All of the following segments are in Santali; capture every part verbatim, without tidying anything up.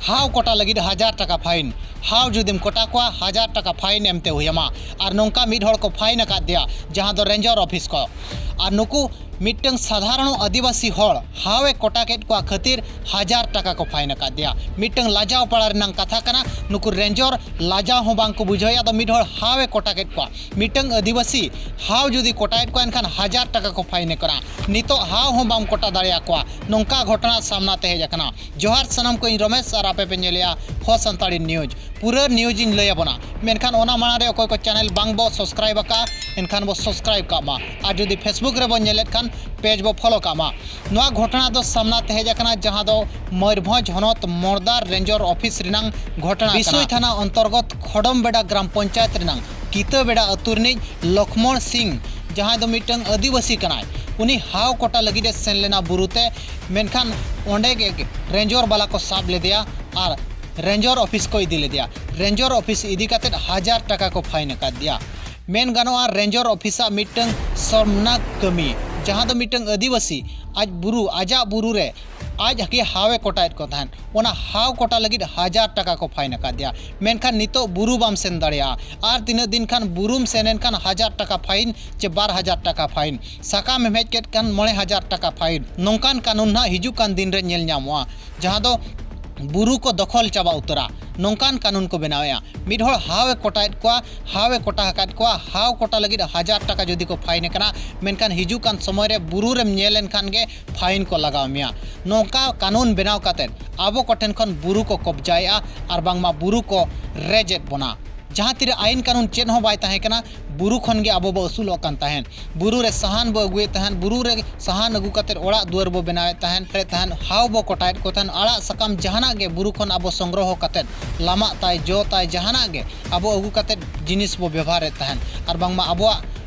ᱦᱟᱣ ᱠᱚᱴᱟ ᱞᱟᱹᱜᱤᱫ ᱦᱟᱡᱟᱨ ᱴᱟᱠᱟ ᱯᱷᱟᱭᱤᱱ᱾ ᱦᱟᱣ ᱡᱩᱫᱤᱢ ᱠᱚᱴᱟ ᱠᱚᱣᱟ, ᱦᱟᱡᱟᱨ ᱴᱟᱠᱟ ᱯᱷᱟᱭᱤᱱ ᱮᱢᱛᱮ ᱦᱩᱭ ᱟᱢᱟ᱾ ᱟᱨ ᱱᱚᱝᱠᱟ ᱢᱤᱫ ᱦᱚᱲ ᱠᱚ ᱯᱷᱟᱭᱤᱱ ᱟᱠᱟᱫ ᱫᱮᱭᱟ, ᱡᱟᱦᱟᱸ ᱫᱚ ᱨᱮᱧᱡᱚᱨ ᱚᱯᱷᱤᱥ ᱠᱚ᱾ ᱟᱨ ᱱᱩᱠᱩ ᱢᱤᱫᱴᱟᱝ ᱥᱟᱫᱷᱟᱨᱚᱱ ᱟᱹᱫᱤᱵᱟᱹᱥᱤ ᱦᱚᱲ ᱦᱟᱣ ᱮ ᱠᱚᱴᱟ ᱠᱮᱫ ᱠᱚᱣᱟ ᱠᱷᱟᱹᱛᱤᱨ ᱦᱟᱡᱟᱨ ᱴᱟᱠᱟ ᱠᱚ ᱯᱷᱟᱭᱤᱱ ᱟᱠᱟᱫ ᱫᱮᱭᱟ᱾ ᱢᱤᱫᱴᱟᱝ ᱞᱟᱡᱟᱣ ᱯᱟᱲᱟ ᱨᱮᱱᱟᱜ ᱠᱟᱛᱷᱟ ᱠᱟᱱᱟ᱾ ᱱᱩᱠᱩ ᱨᱮᱧᱡᱚᱨ ᱞᱟᱡᱟᱣ ᱦᱚᱸ ᱵᱟᱝ ᱠᱚ ᱵᱩᱡᱷᱟᱹᱣᱮᱫᱼᱟ᱾ ᱟᱫᱚ ᱢᱤᱫ ᱦᱚᱲ ᱦᱟᱣ ᱮ ᱠᱚᱴᱟ ᱠᱮᱫ ᱠᱚᱣᱟ, ᱢᱤᱫᱴᱟᱝ ᱟᱹᱫᱤᱵᱟᱹᱥᱤ ᱦᱟᱣ ᱡᱩᱫᱤ ᱠᱚᱴᱟᱭᱮᱫ ᱠᱚᱣᱟ, ᱮᱱᱠᱷᱟᱱ ᱦᱟᱡᱟᱨ ᱴᱟᱠᱟ ᱠᱚ ᱯᱷᱟᱭᱤᱱ ᱮ ᱠᱟᱱᱟ᱾ ᱱᱤᱛᱚᱜ ᱦᱟᱣ ᱦᱚᱸ ᱵᱟᱢ ᱠᱚᱴᱟ ᱫᱟᱲᱮᱭᱟᱠᱚᱣᱟ, ᱱᱚᱝᱠᱟ ᱜᱷᱚᱴᱚᱱᱟ ᱥᱟᱢᱱᱟ ᱛᱮ ᱦᱮᱡ ᱟᱠᱟᱱᱟ᱾ ᱡᱚᱦᱟᱨ ᱥᱟᱱᱟᱢ ᱠᱚ, ᱤᱧ ᱨᱚᱢᱮᱥ ᱟᱨ ᱟᱯᱮ ᱯᱮ ᱧᱮᱞᱮᱜᱼᱟ ᱦᱚ ᱥᱟᱱᱛᱟᱲᱤ ᱱᱤᱭᱩᱡᱽ᱾ ᱯᱩᱨᱟᱹ ᱱᱤᱭᱩᱡᱽ ᱤᱧ ᱞᱟᱹᱭ ᱟᱵᱚᱱᱟ, ᱢᱮᱱᱠᱷᱟᱱ ᱚᱱᱟ ᱢᱟᱲᱟᱝ ᱨᱮ ᱚᱠᱚᱭ ᱠᱚ ᱪᱮᱱᱮᱞ ᱵᱟᱝ ᱵᱚ ᱥᱟᱵᱥᱠᱨᱟᱭᱤᱵ ᱟᱠᱟᱫᱼᱟ, ᱮᱱᱠᱷᱟᱱ ᱵᱚ ᱥᱟᱵᱥᱠᱨᱟᱭᱤᱵ ᱠᱟᱜ ᱢᱟ᱾ ᱟᱨ ᱡᱩᱫᱤ ᱯᱷᱮᱥᱵᱩᱠ ᱨᱮᱵᱚ ᱧᱮᱞᱮᱫ ᱠᱷᱟᱱ, ᱯᱮᱡᱽ ᱵᱚ ᱯᱷᱚᱞᱳ ᱠᱟᱜ ᱢᱟ᱾ ᱱᱚᱣᱟ ᱜᱷᱚᱴᱚᱱᱟ ᱫᱚ ᱥᱟᱢᱱᱟ ᱛᱮ ᱦᱮᱡ ᱟᱠᱟᱱᱟ, ᱡᱟᱦᱟᱸ ᱫᱚ ᱢᱚᱭᱩᱨᱵᱷᱚᱸᱡᱽ ᱦᱚᱱᱚᱛ ᱢᱚᱲᱫᱟᱨ ᱨᱮᱧᱡᱚᱨ ᱚᱯᱷᱤᱥ ᱨᱮᱱᱟᱝ ᱜᱷᱚᱴᱚᱱᱟ ᱠᱟᱱᱟ᱾ ᱵᱤᱥᱳᱭ ᱛᱷᱟᱱᱟ ᱚᱱᱛᱚᱨᱜᱚᱛ ᱠᱷᱚᱰᱚᱢᱵᱮᱰᱟ ᱜᱨᱟᱢ ᱯᱚᱧᱪᱟᱭᱮᱛ ᱨᱮᱱᱟᱝ ᱠᱤᱛᱟᱹᱵᱮᱰᱟ ᱟᱹᱛᱩ ᱨᱤᱱᱤᱡ ᱞᱚᱠᱷᱢᱚᱬ ᱥᱤᱝ, ᱡᱟᱦᱟᱸᱭ ᱫᱚ ᱢᱤᱫᱴᱟᱝ ᱟᱹᱫᱤᱵᱟᱹᱥᱤ ᱠᱟᱱᱟᱭ, ᱩᱱᱤ ᱦᱟᱣ ᱠᱚᱴᱟ ᱞᱟᱹᱜᱤᱫ ᱮ ᱥᱮᱱ ᱞᱮᱱᱟ ᱵᱩᱨᱩ ᱛᱮ᱾ ᱢᱮᱱᱠᱷᱟᱱ ᱚᱸᱰᱮ ᱜᱮ ᱨᱮᱧᱡᱚᱨ ᱵᱟᱞᱟ ᱠᱚ ᱥᱟᱵ ᱞᱮᱫᱮᱭᱟ ᱟᱨ ᱨᱮᱧᱡᱚᱨ ᱚᱯᱷᱤᱥ ᱠᱚ ᱤᱫᱤ ᱞᱮᱫᱮᱭᱟ᱾ ᱨᱮᱧᱡᱚᱨ ᱚᱯᱷᱤᱥ ᱤᱫᱤ ᱠᱟᱛᱮᱫ ᱦᱟᱡᱟᱨ ᱴᱟᱠᱟ ᱠᱚ ᱯᱷᱟᱭᱤᱱ ᱟᱠᱟᱫᱮᱭᱟ᱾ ᱢᱮᱱ ᱜᱟᱱᱚᱜᱼᱟ, ᱨᱮᱧᱡᱚᱨ ᱚᱯᱷᱤᱥᱟᱜ ᱢᱤᱫᱴᱟᱝ ᱥᱚᱨᱢᱱᱟᱠ ᱠᱟᱹᱢᱤ, ᱡᱟᱦᱟᱸ ᱫᱚ ᱢᱤᱫᱴᱟᱝ ᱟᱹᱫᱤᱵᱟᱹᱥᱤ ᱟᱡ ᱵᱩᱨᱩ, ᱟᱡᱟᱜ ᱵᱩᱨᱩ ᱨᱮ ᱟᱡ ᱜᱮ ᱦᱟᱣ ᱮ ᱠᱚᱴᱟᱭᱮᱫ ᱠᱚ ᱛᱟᱦᱮᱸᱫ᱾ ᱚᱱᱟ ᱦᱟᱣ ᱠᱚᱴᱟ ᱞᱟᱹᱜᱤᱫ ᱦᱟᱡᱟᱨ ᱴᱟᱠᱟ ᱠᱚ ᱯᱷᱟᱭᱤᱱ ᱟᱠᱟᱫᱮᱭᱟ᱾ ᱢᱮᱱᱠᱷᱟᱱ ᱱᱤᱛᱚᱜ ᱵᱩᱨᱩ ᱵᱟᱢ ᱥᱮᱱ ᱫᱟᱲᱮᱭᱟᱜᱼᱟ᱾ ᱟᱨ ᱛᱤᱱᱟᱹᱜ ᱫᱤᱱ ᱠᱷᱟᱱ ᱵᱩᱨᱩᱢ ᱥᱮᱱ ᱮᱱᱠᱷᱟᱱ ᱦᱟᱡᱟᱨ ᱴᱟᱠᱟ ᱯᱷᱟᱭᱤᱱ ᱪᱮ ᱵᱟᱨ ᱦᱟᱡᱟᱨ ᱴᱟᱠᱟ ᱯᱷᱟᱭᱤᱱ, ᱥᱟᱠᱟᱢ ᱮᱢ ᱦᱮᱡ ᱠᱮᱫ ᱠᱷᱟᱱ ᱢᱚᱬᱮ ᱦᱟᱡᱟᱨ ᱴᱟᱠᱟ ᱯᱷᱟᱭᱤᱱ᱾ ᱱᱚᱝᱠᱟᱱ ᱠᱟᱹᱱᱩᱱ ᱱᱟᱦᱟᱜ ᱦᱤᱡᱩᱜ ᱠᱟᱱ ᱫᱤᱱ ᱨᱮ ᱧᱮᱞ ᱧᱟᱢᱚᱜᱼᱟ, ᱡᱟᱦᱟᱸ ᱫᱚ ᱵᱩᱨᱩ ᱠᱚ ᱫᱚᱠᱷᱚᱞ ᱪᱟᱵᱟ ᱩᱛᱟᱹᱨᱟ᱾ ᱱᱚᱝᱠᱟᱱ ᱠᱟᱹᱱᱩᱱ ᱠᱚ ᱵᱮᱱᱟᱣᱮᱫᱼᱟ᱾ ᱢᱤᱫ ᱦᱚᱲ ᱦᱟᱣ ᱮ ᱠᱚᱴᱟᱭᱮᱫ ᱠᱚᱣᱟ, ᱦᱟᱣ ᱮ ᱠᱚᱴᱟ ᱟᱠᱟᱫ ᱠᱚᱣᱟ, ᱦᱟᱣ ᱠᱚᱴᱟ ᱞᱟᱹᱜᱤᱫ ᱦᱟᱡᱟᱨ ᱴᱟᱠᱟ ᱡᱩᱫᱤ ᱠᱚ ᱯᱷᱟᱭᱤᱱ ᱮ ᱠᱟᱱᱟ, ᱢᱮᱱᱠᱷᱟᱱ ᱦᱤᱡᱩᱜ ᱠᱟᱱ ᱥᱚᱢᱚᱭ ᱨᱮ ᱵᱩᱨᱩ ᱨᱮᱢ ᱧᱮᱞ ᱮᱱᱠᱷᱟᱱ ᱜᱮ ᱯᱷᱟᱭᱤᱱ ᱠᱚ ᱞᱟᱜᱟᱣ ᱢᱮᱭᱟ᱾ ᱱᱚᱝᱠᱟ ᱠᱟᱹᱱᱩᱱ ᱵᱮᱱᱟᱣ ᱠᱟᱛᱮᱫ ᱟᱵᱚ ᱠᱚᱴᱷᱮᱱ ᱠᱷᱚᱱ ᱵᱩᱨᱩ ᱠᱚ ᱠᱚᱵᱡᱟᱭᱮᱫᱼᱟ ᱟᱨ ᱵᱟᱝᱢᱟ ᱵᱩᱨᱩ ᱠᱚ ᱨᱮᱡᱮᱫ ᱵᱚᱱᱟ᱾ ᱡᱟᱦᱟᱸ ᱛᱤᱨᱮ ᱟᱭᱤᱱ ᱠᱟᱹᱱᱩᱱ ᱪᱮᱫ ᱦᱚᱸ ᱵᱟᱭ ᱛᱟᱦᱮᱸ ᱠᱟᱱᱟ, ᱵᱩᱨᱩ ᱠᱷᱚᱱ ᱜᱮ ᱟᱵᱚ ᱵᱚ ᱟᱹᱥᱩᱞᱚᱜ ᱠᱟᱱ ᱛᱟᱦᱮᱸᱫ᱾ ᱵᱩᱨᱩ ᱨᱮ ᱥᱟᱦᱟᱱ ᱵᱚ ᱟᱹᱜᱩᱭᱮᱫ ᱛᱟᱦᱮᱸᱫ, ᱵᱩᱨᱩ ᱨᱮ ᱥᱟᱦᱟᱱ ᱟᱹᱜᱩ ᱠᱟᱛᱮᱫ ᱚᱲᱟᱜ ᱫᱩᱣᱟᱹᱨ ᱵᱚ ᱵᱮᱱᱟᱣᱮᱫ ᱛᱟᱦᱮᱸᱫ, ᱛᱟᱦᱮᱸᱫ, ᱦᱟᱣ ᱵᱚ ᱠᱚᱴᱟᱭᱮᱫ ᱠᱚ ᱛᱟᱦᱮᱸᱫ, ᱟᱲᱟᱜ ᱥᱟᱠᱟᱢ ᱡᱟᱦᱟᱱᱟᱜ ᱜᱮ ᱵᱩᱨᱩ ᱠᱷᱚᱱ ᱟᱵᱚ ᱥᱚᱝᱜᱨᱚᱦᱚ ᱠᱟᱛᱮᱫ, ᱞᱟᱢᱟᱜ ᱛᱟᱭ, ᱡᱚ ᱛᱟᱭ, ᱡᱟᱦᱟᱱᱟᱜ ᱜᱮ ᱟᱵᱚ ᱟᱹᱜᱩ ᱠᱟᱛᱮᱫ ᱡᱤᱱᱤᱥ ᱵᱚ ᱵᱮᱵᱷᱟᱨᱮᱫ ᱛᱟᱦᱮᱸᱫ, ᱟᱨ ᱵᱟᱝᱢᱟ ᱟᱵᱚᱣᱟᱜ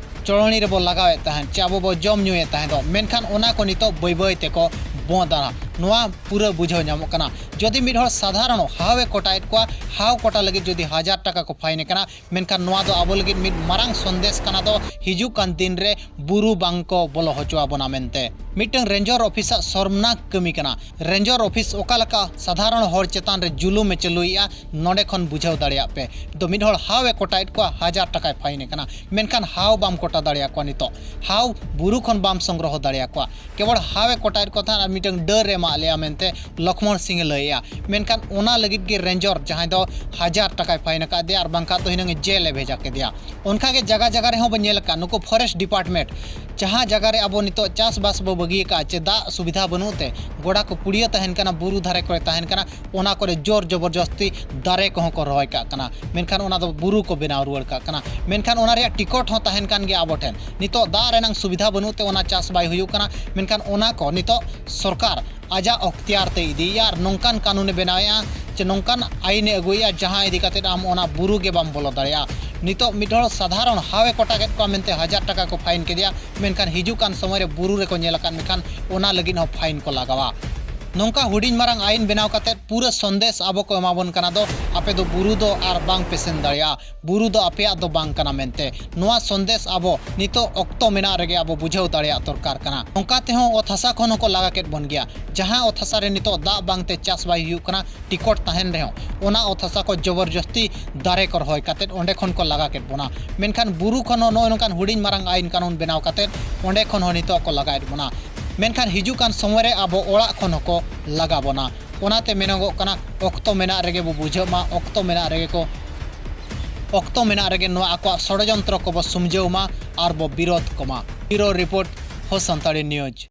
ᱪᱚᱲᱚᱱᱤ ᱨᱮᱵᱚ ᱞᱟᱜᱟᱣᱮᱫ ᱛᱟᱦᱮᱸᱫ, ᱪᱮ ᱟᱵᱚ ᱵᱚ ᱡᱚᱢ ᱧᱩᱭᱮᱫ ᱛᱟᱦᱮᱸᱫ ᱫᱚ᱾ ᱢᱮᱱᱠᱷᱟᱱ ᱚᱱᱟ ᱠᱚ ᱱᱤᱛᱚᱜ ᱵᱟᱹᱭ ᱵᱟᱹᱭ ᱛᱮᱠᱚ ᱵᱚᱸᱫᱟ᱾ ᱱᱚᱣᱟ ᱯᱩᱨᱟᱹ ᱵᱩᱡᱷᱟᱹᱣ ᱧᱟᱢᱚᱜ ᱠᱟᱱᱟ᱾ ᱡᱩᱫᱤ ᱢᱤᱫ ᱦᱚᱲ ᱥᱟᱫᱷᱟᱨᱚᱱ ᱦᱟᱣ ᱮ ᱠᱚᱴᱟᱭᱮᱫ ᱠᱚᱣᱟ, ᱦᱟᱣ ᱠᱚᱴᱟ ᱞᱟᱹᱜᱤᱫ ᱡᱩᱫᱤ ᱦᱟᱡᱟᱨ ᱴᱟᱠᱟ ᱠᱚ ᱯᱷᱟᱭᱤᱱ ᱮ ᱠᱟᱱᱟ, ᱢᱮᱱᱠᱷᱟᱱ ᱱᱚᱣᱟ ᱫᱚ ᱟᱵᱚ ᱞᱟᱹᱜᱤᱫ ᱢᱤᱫ ᱢᱟᱨᱟᱝ ᱥᱚᱱᱫᱮᱥ ᱠᱟᱱᱟ ᱫᱚ, ᱦᱤᱡᱩᱜ ᱠᱟᱱ ᱫᱤᱱ ᱨᱮ ᱵᱩᱨᱩ ᱵᱟᱝ ᱠᱚ ᱵᱚᱞᱚ ᱦᱚᱪᱚ ᱟᱵᱚᱱᱟ ᱢᱮᱱᱛᱮ᱾ ᱢᱤᱫᱴᱟᱝ ᱨᱮᱧᱡᱚᱨ ᱚᱯᱷᱤᱥᱟᱜ ᱥᱚᱨᱢᱱᱟᱠ ᱠᱟᱹᱢᱤ ᱠᱟᱱᱟ᱾ ᱨᱮᱧᱡᱚᱨ ᱚᱯᱷᱤᱥ ᱚᱠᱟ ᱞᱮᱠᱟ ᱥᱟᱫᱷᱟᱨᱚᱱ ᱦᱚᱲ ᱪᱮᱛᱟᱱ ᱨᱮ ᱡᱩᱞᱩᱢ ᱮ ᱪᱟᱹᱞᱩᱭᱮᱫᱼᱟ, ᱱᱚᱰᱮ ᱠᱷᱚᱱ ᱵᱩᱡᱷᱟᱹᱣ ᱫᱟᱲᱮᱭᱟᱜ ᱯᱮ᱾ ᱫᱚ ᱢᱤᱫ ᱦᱚᱲ ᱦᱟᱣ ᱮ ᱠᱚᱴᱟᱭᱮᱫ ᱠᱚᱣᱟ, ᱦᱟᱡᱟᱨ ᱴᱟᱠᱟᱭ ᱯᱷᱟᱭᱤᱱ ᱮ ᱠᱟᱱᱟ, ᱢᱮᱱᱠᱷᱟᱱ ᱦᱟᱣ ᱵᱟᱢ ᱠᱚᱴᱟ ᱫᱟᱲᱮᱭᱟᱠᱚᱣᱟ᱾ ᱱᱤᱛᱚᱜ ᱦᱟᱣ ᱵᱩᱨᱩ ᱠᱷᱚᱱ ᱵᱟᱢ ᱥᱚᱝᱜᱨᱚᱦᱚ ᱫᱟᱲᱮᱭᱟᱠᱚᱣᱟ᱾ ᱠᱮᱵᱚᱞ ᱦᱟᱣ ᱮ ᱠᱚᱴᱟᱭᱮᱫ ᱠᱚ ᱛᱟᱦᱮᱸᱫ ᱟᱨ ᱢᱤᱫᱴᱟᱝ ᱰᱟᱹᱨ ᱮ ᱢᱟᱜ ᱞᱮᱜᱼᱟ ᱢᱮᱱᱛᱮ ᱞᱚᱠᱷᱢᱚᱬ ᱥᱤᱝ ᱮ ᱞᱟᱹᱭᱮᱜᱼᱟ᱾ ᱢᱮᱱᱠᱷᱟᱱ ᱚᱱᱟ ᱞᱟᱹᱜᱤᱫ ᱜᱮ ᱨᱮᱧᱡᱚᱨ, ᱡᱟᱦᱟᱸᱭ ᱫᱚ ᱦᱟᱡᱟᱨ ᱴᱟᱠᱟᱭ ᱯᱷᱟᱭᱤᱱ ᱟᱠᱟᱫᱮᱭᱟ ᱟᱨ ᱵᱟᱝᱠᱷᱟᱱ ᱫᱚ ᱦᱤᱱᱟᱹᱝ ᱮ ᱡᱮᱞ ᱮ ᱵᱷᱮᱡᱟ ᱠᱮᱫᱮᱭᱟ᱾ ᱚᱱᱠᱟ ᱜᱮ ᱡᱟᱭᱜᱟ ᱡᱟᱭᱜᱟ ᱨᱮᱦᱚᱸ ᱵᱚᱱ ᱧᱮᱞ ᱟᱠᱟᱫ, ᱱᱩᱠᱩ ᱯᱷᱚᱨᱮᱥᱴ ᱰᱤᱯᱟᱨᱴᱢᱮᱱᱴ, ᱡᱟᱦᱟᱸ ᱡᱟᱭᱜᱟ ᱨᱮ ᱟᱵᱚ ᱱᱤᱛᱚᱜ ᱪᱟᱥᱵᱟᱥ ᱵᱚ ᱵᱟᱹᱜᱤ ᱟᱠᱟᱫᱼᱟ, ᱪᱮ ᱫᱟᱜ ᱥᱩᱵᱤᱫᱷᱟ ᱵᱟᱹᱱᱩᱜ ᱛᱮ ᱜᱚᱰᱟ ᱠᱚ ᱯᱩᱲᱤᱭᱟᱹ ᱛᱟᱦᱮᱱ ᱠᱟᱱᱟ, ᱵᱩᱨᱩ ᱫᱷᱟᱨᱮ ᱠᱚᱨᱮ ᱛᱟᱦᱮᱱ ᱠᱟᱱᱟ, ᱚᱱᱟ ᱠᱚᱨᱮ ᱡᱳᱨ ᱡᱚᱵᱚᱨᱡᱚᱥᱛᱤ ᱫᱟᱨᱮ ᱠᱚᱦᱚᱸ ᱠᱚ ᱨᱚᱦᱚᱭ ᱠᱟᱜ ᱠᱟᱱᱟ, ᱢᱮᱱᱠᱷᱟᱱ ᱚᱱᱟ ᱫᱚ ᱵᱩᱨᱩ ᱠᱚ ᱵᱮᱱᱟᱣ ᱨᱩᱣᱟᱹᱲ ᱠᱟᱜ ᱠᱟᱱᱟ᱾ ᱢᱮᱱᱠᱷᱟᱱ ᱚᱱᱟ ᱨᱮᱭᱟᱜ ᱴᱤᱠᱚᱴ ᱦᱚᱸ ᱛᱟᱦᱮᱱ ᱠᱟᱱ ᱜᱮᱭᱟ ᱟᱵᱚ ᱴᱷᱮᱱ᱾ ᱱᱤᱛᱚᱜ ᱫᱟᱜ ᱨᱮᱱᱟᱜ ᱥᱩᱵᱤᱫᱷᱟ ᱵᱟᱹᱱᱩᱜ ᱛᱮ ᱚᱱᱟ ᱪᱟᱥ ᱵᱟᱭ ᱦᱩᱭᱩᱜ ᱠᱟᱱᱟ, ᱢᱮᱱᱠᱷᱟᱱ ᱚᱱᱟ ᱠᱚ ᱱᱤᱛᱚᱜ ᱥᱚᱨᱠᱟᱨ ᱟᱡᱟᱜ ᱚᱠᱛᱤᱭᱟᱨ ᱛᱮ ᱤᱫᱤᱭᱮᱫᱼᱟ ᱟᱨ ᱱᱚᱝᱠᱟᱱ ᱠᱟᱹᱱᱩᱱᱮ ᱵᱮᱱᱟᱣᱮᱫᱼᱟ ᱪᱮ ᱱᱚᱝᱠᱟᱱ ᱟᱭᱤᱱᱮ ᱟᱹᱜᱩᱭᱮᱫᱼᱟ, ᱡᱟᱦᱟᱸ ᱤᱫᱤ ᱠᱟᱛᱮᱫ ᱟᱢ ᱚᱱᱟ ᱵᱩᱨᱩ ᱜᱮ ᱵᱟᱢ ᱵᱚᱞᱚ ᱫᱟᱲᱮᱭᱟᱜᱼᱟ᱾ ᱱᱤᱛᱚᱜ ᱢᱤᱫ ᱦᱚᱲ ᱥᱟᱫᱷᱟᱨᱚᱱ ᱦᱟᱣ ᱮ ᱠᱚᱴᱟ ᱠᱮᱫ ᱠᱚᱣᱟ ᱢᱮᱱᱛᱮ ᱦᱟᱡᱟᱨ ᱴᱟᱠᱟ ᱠᱚ ᱯᱷᱟᱭᱤᱱ ᱠᱮᱫᱮᱭᱟ, ᱢᱮᱱᱠᱷᱟᱱ ᱦᱤᱡᱩᱜ ᱠᱟᱱ ᱥᱚᱢᱚᱭ ᱨᱮ ᱵᱩᱨᱩ ᱨᱮᱠᱚ ᱧᱮᱞ ᱟᱠᱟᱫ ᱢᱮᱠᱷᱟᱱ ᱚᱱᱟ ᱞᱟᱹᱜᱤᱫ ᱦᱚᱸ ᱯᱷᱟᱭᱤᱱ ᱠᱚ ᱞᱟᱜᱟᱣᱟ᱾ ᱱᱚᱝᱠᱟ ᱦᱩᱰᱤᱧ ᱢᱟᱨᱟᱝ ᱟᱭᱤᱱ ᱵᱮᱱᱟᱣ ᱠᱟᱛᱮᱫ ᱯᱩᱨᱟᱹ ᱥᱚᱱᱫᱮᱥ ᱟᱵᱚ ᱠᱚ ᱮᱢᱟᱵᱚᱱ ᱠᱟᱱᱟ ᱫᱚ, ᱟᱯᱮ ᱫᱚ ᱵᱩᱨᱩ ᱫᱚ ᱟᱨ ᱵᱟᱝ ᱯᱮ ᱥᱮᱱ ᱫᱟᱲᱮᱭᱟᱜᱼᱟ, ᱵᱩᱨᱩ ᱫᱚ ᱟᱯᱮᱭᱟᱜ ᱫᱚ ᱵᱟᱝ ᱠᱟᱱᱟ ᱢᱮᱱᱛᱮ᱾ ᱱᱚᱣᱟ ᱥᱚᱱᱫᱮᱥ ᱟᱵᱚ ᱱᱤᱛᱚᱜ ᱚᱠᱛᱚ ᱢᱮᱱᱟᱜ ᱨᱮᱜᱮ ᱟᱵᱚ ᱵᱩᱡᱷᱟᱹᱣ ᱫᱟᱲᱮᱭᱟᱜ ᱫᱚᱨᱠᱟᱨ ᱠᱟᱱᱟ᱾ ᱚᱱᱠᱟ ᱛᱮᱦᱚᱸ ᱚᱛ ᱦᱟᱥᱟ ᱠᱷᱚᱱ ᱦᱚᱸᱠᱚ ᱞᱟᱜᱟ ᱠᱮᱫ ᱵᱚᱱ ᱜᱮᱭᱟ᱾ ᱡᱟᱦᱟᱸ ᱚᱛ ᱦᱟᱥᱟ ᱨᱮ ᱱᱤᱛᱚᱜ ᱫᱟᱜ ᱵᱟᱝᱛᱮ ᱪᱟᱥ ᱵᱟᱭ ᱦᱩᱭᱩᱜ ᱠᱟᱱᱟ, ᱴᱤᱠᱚᱴ ᱛᱟᱦᱮᱱ ᱨᱮᱦᱚᱸ, ᱚᱱᱟ ᱚᱛ ᱦᱟᱥᱟ ᱠᱚ ᱡᱚᱵᱚᱨᱡᱚᱥᱛᱤ ᱫᱟᱨᱮ ᱠᱚ ᱨᱚᱦᱚᱭ ᱠᱟᱛᱮᱫ ᱚᱸᱰᱮ ᱠᱷᱚᱱ ᱠᱚ ᱞᱟᱜᱟ ᱠᱮᱫ ᱵᱚᱱᱟ᱾ ᱢᱮᱱᱠᱷᱟᱱ ᱵᱩᱨᱩ ᱠᱷᱚᱱ ᱦᱚᱸ ᱱᱚᱜᱼᱚᱭ ᱱᱚᱝᱠᱟᱱ ᱦᱩᱰᱤᱧ ᱢᱟᱨᱟᱝ ᱟᱭᱤᱱ ᱠᱟᱹᱱᱩᱱ ᱵᱮᱱᱟᱣ ᱠᱟᱛᱮᱫ ᱚᱸᱰᱮ ᱠᱷᱚᱱ ᱦᱚᱸ ᱱᱤᱛᱚᱜ ᱠᱚ ᱞᱟᱜᱟᱭᱮᱫ ᱵᱚᱱᱟ᱾ ᱢᱮᱱᱠᱷᱟᱱ ᱦᱤᱡᱩᱜ ᱠᱟᱱ ᱥᱚᱢᱚᱭ ᱨᱮ ᱟᱵᱚ ᱚᱲᱟᱜ ᱠᱷᱚᱱ ᱦᱚᱸᱠᱚ ᱞᱟᱜᱟ ᱵᱚᱱᱟ᱾ ᱚᱱᱟᱛᱮ ᱢᱮᱱᱚᱜᱚᱜ ᱠᱟᱱᱟ, ᱚᱠᱛᱚ ᱢᱮᱱᱟᱜ ᱨᱮᱜᱮ ᱵᱚ ᱵᱩᱡᱷᱟᱹᱜ ᱢᱟ, ᱚᱠᱛᱚ ᱢᱮᱱᱟᱜ ᱨᱮᱜᱮ ᱠᱚ, ᱚᱠᱛᱚ ᱢᱮᱱᱟᱜ ᱨᱮᱜᱮ ᱱᱚᱣᱟ ᱟᱠᱚᱣᱟᱜ ᱥᱚᱲᱚᱡᱚᱱᱛᱨᱚ ᱠᱚᱵᱚ ᱥᱩᱢᱡᱷᱟᱹᱣ ᱢᱟ ᱟᱨ ᱵᱚ ᱵᱤᱨᱳᱫᱷ ᱠᱚᱢᱟ᱾ ᱵᱤᱨᱳ ᱨᱤᱯᱳᱨᱴ, ᱦᱚ ᱥᱟᱱᱛᱟᱲᱤ ᱱᱤᱭᱩᱡᱽ᱾